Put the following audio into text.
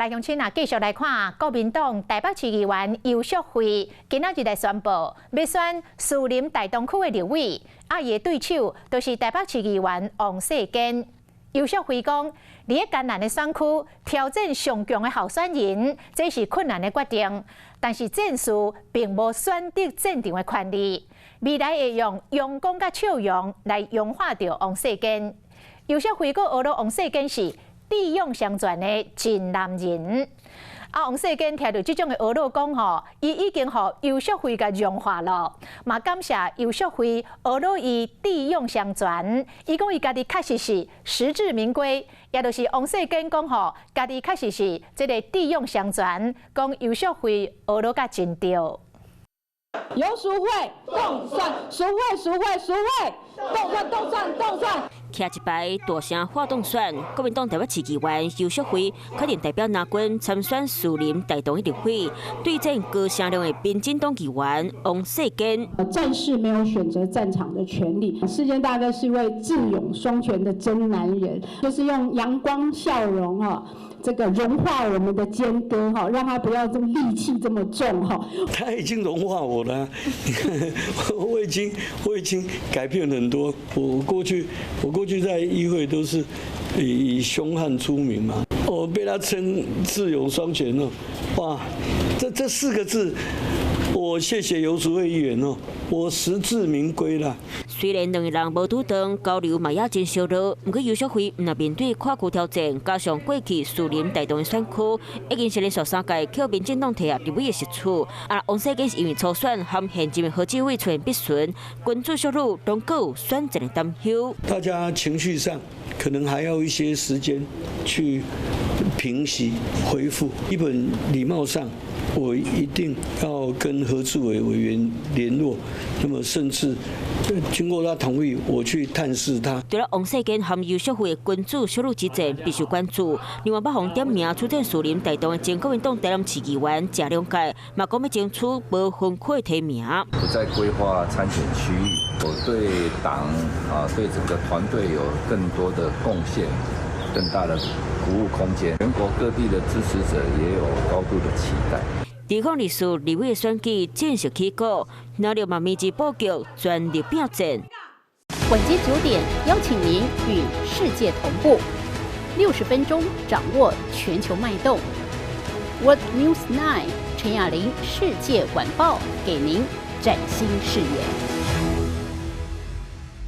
來鄉親啊，繼續來看國民黨臺北市議員游淑慧今仔日來宣布，欲選士林大同區的立委，啊，伊的對手就是臺北市議員王世堅。游淑慧講，佇咧艱難的選區挑戰上強的候選人，這是困難的決定，但是戰士並無選擇戰場的權利。未來會用陽光佮笑容來融化著王世堅。游淑慧閣呵咾王世堅是智勇雙全的真男人。啊，王世堅聽著這種的呵咾講吼，伊已經予游淑慧共融化了，嘛感謝游淑慧呵咾伊智勇雙全。伊講伊家己確實是實至名歸，也就是王世堅講吼，家己確實是這个智勇雙全，講游淑慧呵咾甲真對。游淑慧凍選，淑慧淑慧淑慧，凍選凍選凍選。徛一排大聲喊凍選，國民黨臺北市議員游淑慧確定代表藍軍參選士林大同的立委，對戰高聲量的民進黨議員王世堅。戰士沒有選擇戰場的權利。世堅大哥是一位智勇雙全的真男人，就是用陽光笑容哈，這個融化我們的堅哥哈，讓他不要這麼戾氣這麼重哈。他已經融化我了，我已經改變很多。我過去在議會都是以兇悍出名嘛，我被他稱智勇雙全哦，哇，這四個字，我謝謝游淑慧議員哦，我實至名歸啦。雖然兩个人無拄搪，交流嘛也真燒熱，毋過游淑慧毋但面對跨區挑戰，加上過去士林大同的選區，已經是連續三屆予民進黨提入立委的席次。啊，王世堅是因為初選和現任的何志偉出現筆順，君子小女攏閣有選戰的擔憂。大家情緒上可能還要一些時間去平息恢復。基本禮貌上，我一定要跟何志偉委員聯絡，那麼甚至經過他同意，我去探視他。除了王世堅和游淑慧的君子小女之戰備受關注，另外欲予點名出戰士林大同的前國民黨臺南市議員謝龍介，嘛講欲爭取無分區提名。不再規劃參選區域，我對黨啊，對整個團隊有更多的貢獻，更大的服務空間。全國各地的支持者也有高度的期待。2024立委選舉正式起鼓，藍綠嘛密集布局，全力拼戰。晚間9點，邀請您與世界同步，60分鐘掌握全球脈動。World News 9 陳雅玲世界晚報，給您嶄新視野。